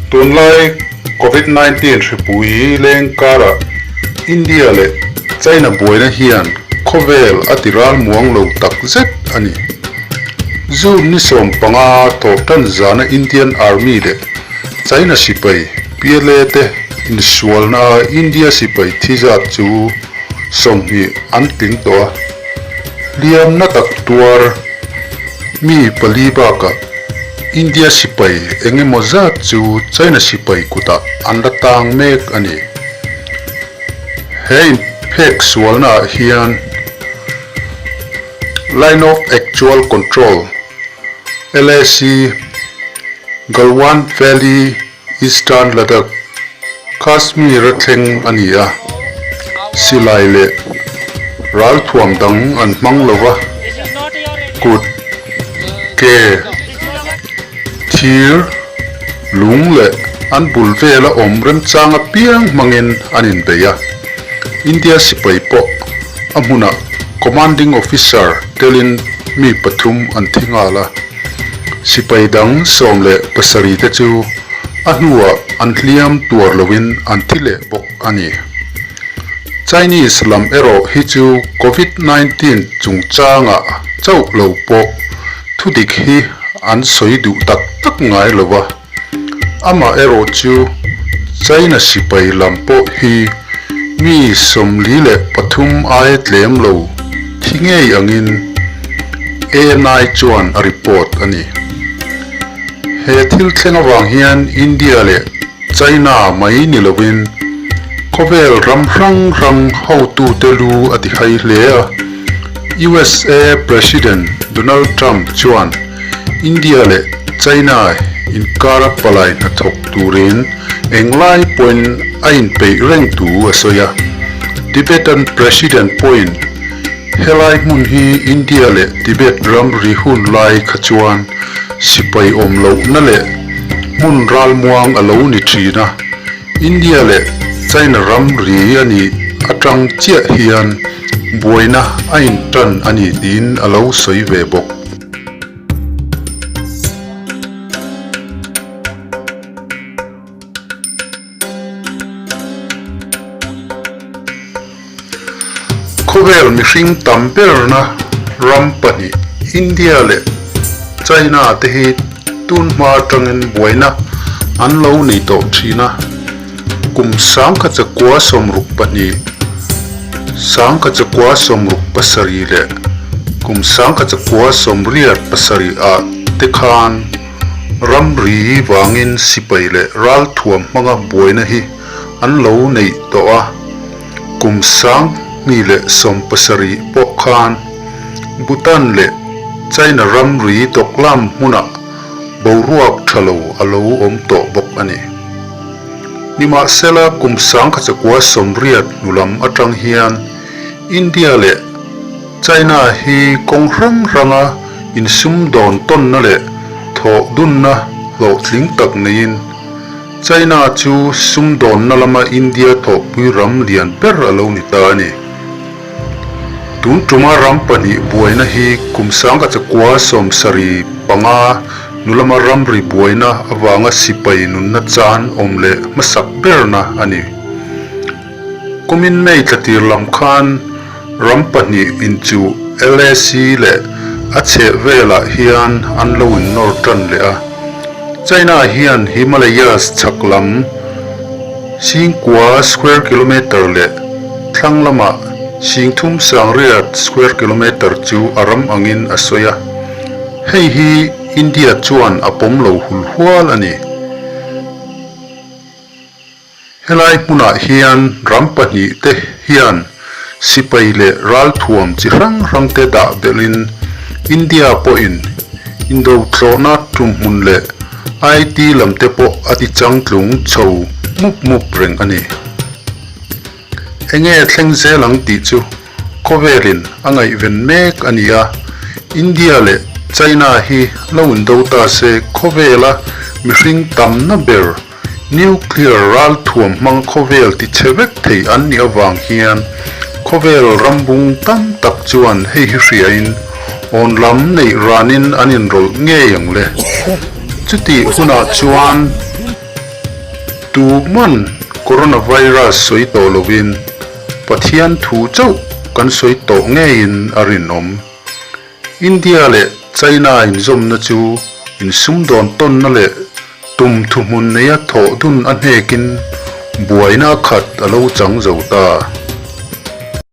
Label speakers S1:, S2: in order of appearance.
S1: Tunlai Covid 19 hripui leng karah India leh China buaina hian khawvel a ti ral muang lo tak zet a ni. June ni 15 thawh tan zana Indian Army leh China sipai PLA te insualna a India sipai thi zat chu 20 an tling tawh a, hliamna tak tuar mi pali bakah India sipai eng emaw zat chu China sipai kutah an la tang mek a ni. He inphek sualnaah hian Line of Actual Control, LAC, Galwan Valley, Eastern Ladakh, Kashmir-a thleng a ni a, silai leh ralthuam dang an hmang lo va, kut, ke, thir, lung leh an bul vela awm remchang apiang hmangin an inbei a. India sipai pawh a hmunah Commanding Officer telin mi pathum an thi nghal a. Sipai dang 17 te chu a hnuah an hliam tuar loin an thi leh bawk a ni. Chinese lam erawh hi chu Covid 19 chungchangah chauh lo pawh thudik hi an sawi duh tak tak ngai lo va. Amah erawh chu China sipai lam pawh hi mi 43 aia tlem lo thi ngei angin ANI chuan a report a ni. He thil thleng avang hian India leh China mai ni lovin khawvel ram hrang hrang hotute lu a ti hai hle a. USA President Donald Trump chuan India leh China inkara palai hnathawk turin englai pawhin a inpeih reng thu a sawi a. Tibetan President pawhin helai hmun hi India leh Tibet ramri hun lai kha chuan sipai awm lohna leh hmun ralmuang a lo ni thin a, India leh China ramri a nih atang chiah hian buaina a intan a ni tiin a lo sawi ve bawk. Khawvel mihring tam berna ram pahnih India leh China te hi tun hma atangin buaina an lo nei tawh thin a, kum 1962, 1967 leh kum 1987 ah te khan ramri vangin sipai leh ralthuam hmanga buaina hi an lo neih tawh a, kum 2017 pawh khan Bhutan leh China ramri Doklam hmunah boruak tha lo a lo awm tawh bawk a ni. Nimahsela kum 1980 hnulam atang hian India leh China hi kawng hrang hranga insumdawn tawnna leh thawh dunna hlawhtling tak neiin China chu sumdawnna lama India thawhpui ram lian ber a lo ni ta a ni. Tun tuma ram pahnih buaina hi kum 1975 nulama ramri buaina avanga sipai nunna chan awm leh hmasak berna a ni. Kumin May tlatir lam khan ram pahnih inchuh LAC leh a chheh velah hian an lo innawr tan leh a. China hian Himalayas chhak lam 9,000 square kilometre leh thlang lamah 3,800 square kilometre chu a ram angin a sawi a. Hei hi India chuan a pawm lo hul hual a ni. Helai hmunah hian ram pahnih te hian sipai leh ralthuam chi hrang hrang te dah belhin India pawhin indo thlawhna tumhmun leh IT lam te pawh a ti changtlung chho mup mup reng a ni. Enge thleng zel ang tih chu khawvelin a ngaihven mek a ni a, India leh China hi lo indo ta se khawvela mihring tamna ber Nuclear ralthuam hmang khawvel ti chhe vek thei an nih avang hian khawvel rambung tam tak chuan hei hi hriain awn lam neih ranin an inrawlh ngei ang le. Chutih hunah chuan. Tuman coronavirus sawi tawh lovin Pathian thu chauh kan sawi tawh ngeiin a rinawm. India leh China inzawmna chu insumdawn tawnna leh tum thuhmun neia thawh dun a hnekin buaina a khat a lo chang zo ta.